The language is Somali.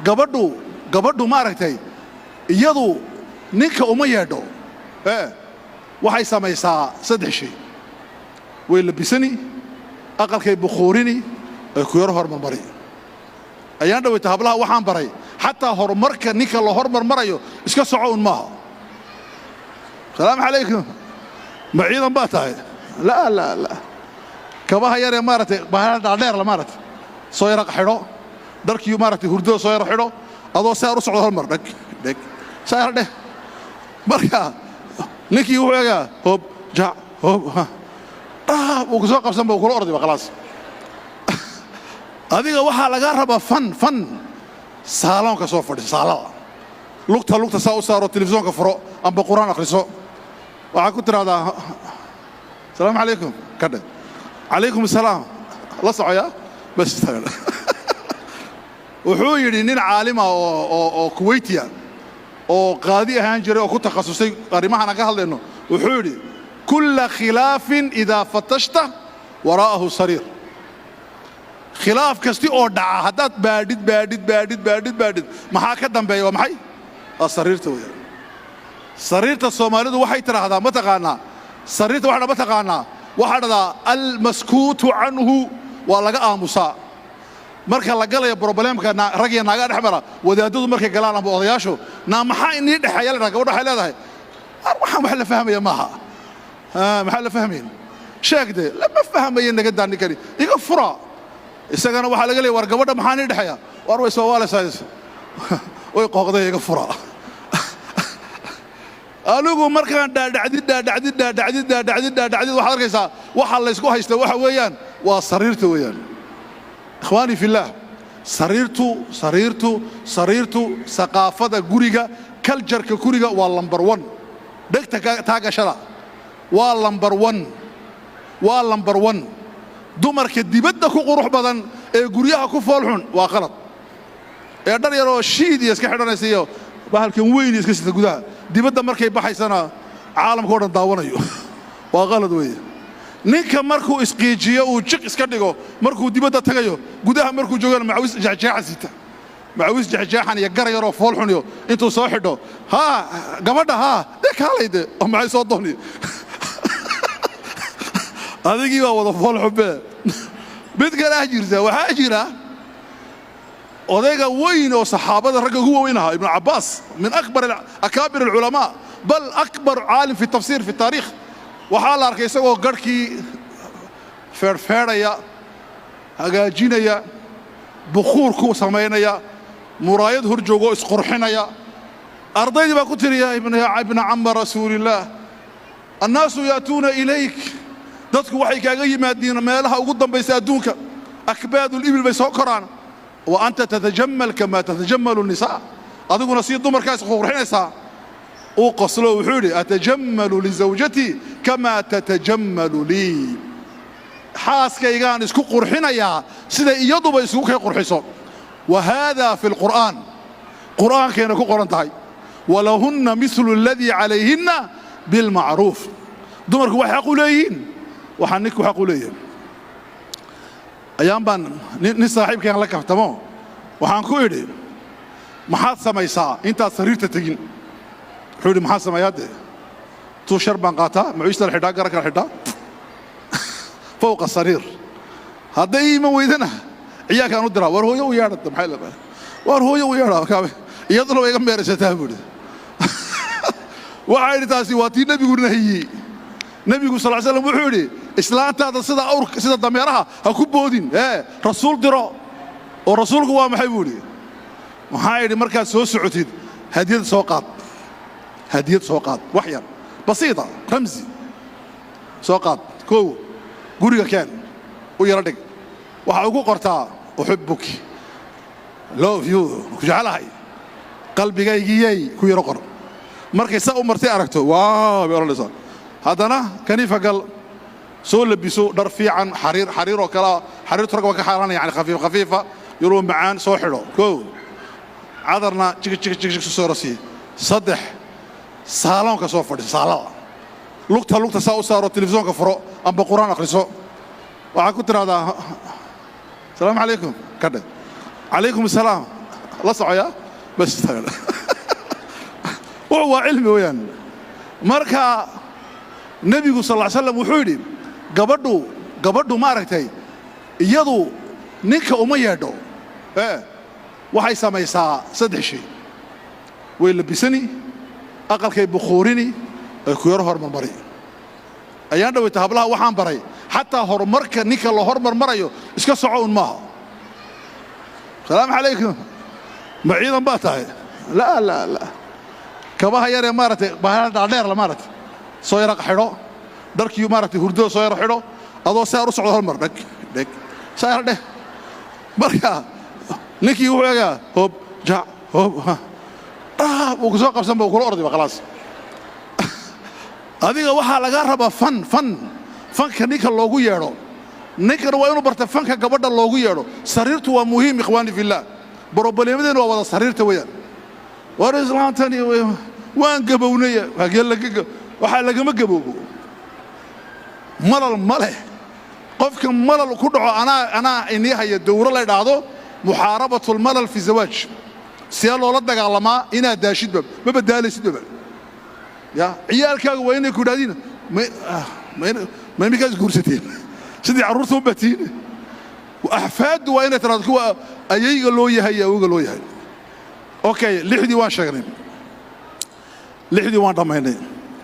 Gabadhu maaragtay, iyadu ninka uma yeedho ee waxay samaysaa saddex shay: way labisani, aqalkay bukhuurini, ay ku yaro hormarmari. Ayaan dhawayta hablaha waxaan baray xataa horumarka ninka la hormarmarayo iska soco un maaha. "Salaamu calaykum, ma ciidan baa tahay?" Laa laa laa, kabaha yaree maaragtay, bahala dhaadheerla maaragtay, soo yara xidho, dharkii maaragtay hurdada soo yara xidho, adoo saar u socdo hormar, dheg dheg saa yara dheh. Marka ninkii wuxuu egaa hoob jac hoob dhaab uu ku soo qabsan ba, uu kula ordayba, khalaas. Adiga waxaa lagaa rabaa fan fan saaloonka soo fadhiso, saalada lugta lugta saa u saaro, telefisonka furo amba Qur'aan akhriso. Waxaa ku tidhahdaa, "Asalaamu calaykum," ka dheh, "Calaykum asalaam," la socoyaa bas. Wuxuu yidhi nin caalima oo Kuweytiya oo qaadi ahaan jiray oo ku takhasusay arrimahan aan ka hadlayno, wuxuu yidhi: "كل خلاف إذا فتشت وراءه سرير." Khilaaf kasti oo dhaca haddaad baadhid, baadhid, baadhid, baadhid, baadhid, maxaa ka dambeeya? Waa maxay? Waa sariirta weeyaan. Sariirta Soomaalidu waxay tidhaahdaa, ma taqaanaa sariirta waxa ma taqaanaa? Waxaa dhahdaa المسكوت عنه, waa laga aamusaa. Marka la galayo problemka rag iyo naagaa dhex mara, wadaadadu markay galaan amba odayaashu, "Naa maxaa inii dhexeeya?" la dhaha. Gabadha waxay leedahay, "Waxaan wax la fahmaya maaha." Maxaa la fahmayn? Sheegde, lama fahmaya, naga daa, ninkani iga fura. Isagana waxaa laga leeya, "War gabadha maxaa nii dhexeeya?" "War way soowaalaysaa, way qooqday, iga fura." Anigu markaan dhaadhacdid, dhaadhacdid, dhaadhacdid, dhaadhacdid, dhaadhacdid, waxaad arkaysaa waxa laysku haysta waxa weeyaan waa sariirta weeyaan. إخواني في الله, sariirtu, sariirtu, sariirtu saqaafada guriga, cultureka guriga waa number one. Dhegta taagashada waa number one, waa number one. Dumarka dibadda ku qurux badan ee guryaha ku foolxun waa qalad. Ee dhar yaroo shiid iyo iska xidhanaysa iyo bahalkan weyn iyo iska sita gudaha, dibadda markay baxaysana caalamka o dhan daawanayo, waa qalad weeye. Ninka markuu isqiijiyo, uu jiq iska dhigo markuu dibadda tagayo, gudaha markuu joogana macawis jexjeexa sita, macawis jexjeexan iyo gar yaroo foolxun iyo intuu soo xidho, haa gabadha, haa dee kaalay de, oo maxay soo dooni? Adigii baa wada foolxunbe. Mid kalaa jirta, waxaa jira odayga weyn oo saxaabada ragga ugu waaweyn ahaa, Ibnu Cabbaas, من أكبر أكابر العلماء، بل أكبر عالم في التفسير في التاريخ. Waxaa la arkay isagoo garhkii feedhfeedhaya, hagaajinaya, bukhuur ku samaynaya, muraayad hor joogoo isqurxinaya. Ardaydii baa ku tiri, "يا ابن عم رسول الله، الناس يأتون إليك," dadku waxay kaaga yimaadiin meelaha ugu dambaysa adduunka, أكباد الإبل bay soo koraan, "وأنت تتجمل كما تتجمل النساء," adiguna sii dumarkaa isqurxinaysaa. Uu qoslo, wuxuu yidhi: "أتجمل لزوجتي كما تتجمل لي." Xaaskaygaan isku qurxinayaa siday iyaduba isugu kay qurxiso. وهذا في القرآن, qur'aankayna ku qoran tahay: "ولهن مثل الذي عليهن بالمعروف." Dumarku waxay xaq u leeyihiin waxaa ninku xaq u leeyahay. Ayaan baan nin saaxiibkeen la kaftamo, waxaan ku idhi, "Maxaad samaysaa intaad sariirta tegin?" Wuxuu yidhi, "Maxaan sameeyaa dee? Tuu shar baan qaataa, macuista la xidhaa, garanka la xidhaa فوق السرير. Hadday ii iman weydana ciyaalkaan u diraa, war hooyo u yeedha, maxay leedahay, war hooyo u yeedha, iyaduna way iga meeraysataa," buu idhi. Waxaa yidhi, taasi waa tii Nebigu nahiyey. Nebigu sal slam wuxuu yidhi, "Islaantaada sida awrka, sida dameeraha ha ku boodin, ee rasuul diro." Oo rasuulku waa maxay, buu idhi. Maxaa idhi, markaad soo socotid hadiyad soo qaad, hadiyad soo qaad, wax yar بسيطة, ramsi soo qaad. Kow, guriga keen, u yaro dhig, waxaa ugu qortaa "أحبك", "love you", ku jecelahay qalbigaygiyey, ku yaro qor. Markay saa u martay aragto, waa bay odhanaysaa. Haddana kaniifa gal, soo labiso dhar fiican, xariir, xariir oo kalea, xariirtu rag waa ka xaaranaya, yani khafiif khafiifa yaroo macaan soo xidho. Kow, cadarna jig jig jig jig soo rasiye. Saddex, saaloonka soo fadhiso, saalada lugta lugta saa u saaro, telefisonka furo amba Qur'aan akhriso. Waxaa ku tidhahdaa, "Asalaamu calaykum," ka dheh, "Calaykum asalaam." La socoya bas. Wuxuu waa cilmi weeyaan. Marka Nebigu sal ly slam wuxuu yidhi, gabadhu maaragtay iyadu ninka uma yeedho ee waxay samaysaa saddex shay: way labisani, aqalkay bukhuurini, ay ku yaro hormarmari. Ayaan dhawayta hablaha waxaan baray xataa horumarka ninka la hormarmarayo iska soco un maaha. "Salaamu calaykum, ma ciidan baa tahay?" Laa, laa, laa. Kabaha yaree maaragtay, bahala dhaadheerla maaragtay soo yara xidho, dharkii maaragtay hurdada soo yara xidho, adoo saar u socdo hormar, dheg dheg, saa yara dheh. Marka ninkii wuxuu egaa, hoob jac hoob dhaab, uu ku soo qabsan ba, uu kula ordayba, khalaas. Adiga waxaa lagaa rabaa fan fan fanka ninka loogu yeedho. Ninkana waa inuu barta fanka gabadha loogu yeedho. Sariirtu waa muhiim, ikhwaani fillah. Problem-adeenu waa wada sariirta weeyaan. War islaantani waan gabownaya, hagee laga waxaa lagama gaboobo. Malal ma leh. Qofka malal ku dhaco, anaa inii haya dowro la idhaahdo muxaarabatu lmalal fi zawaaj. See loola dagaalamaa inaad daashidba? Ma badaalaysidbaba ya. Ciyaalkaaga waa inay ku idhahdiin, "Ma iminkaas guursateen? Sidii carruurta u batiin." Axfaaddu waa inay tiraado kuwa ayayga loo yahay iyo awoga loo yahay. Okay, lixdii waan sheegnay, lixdii waan dhammaynay.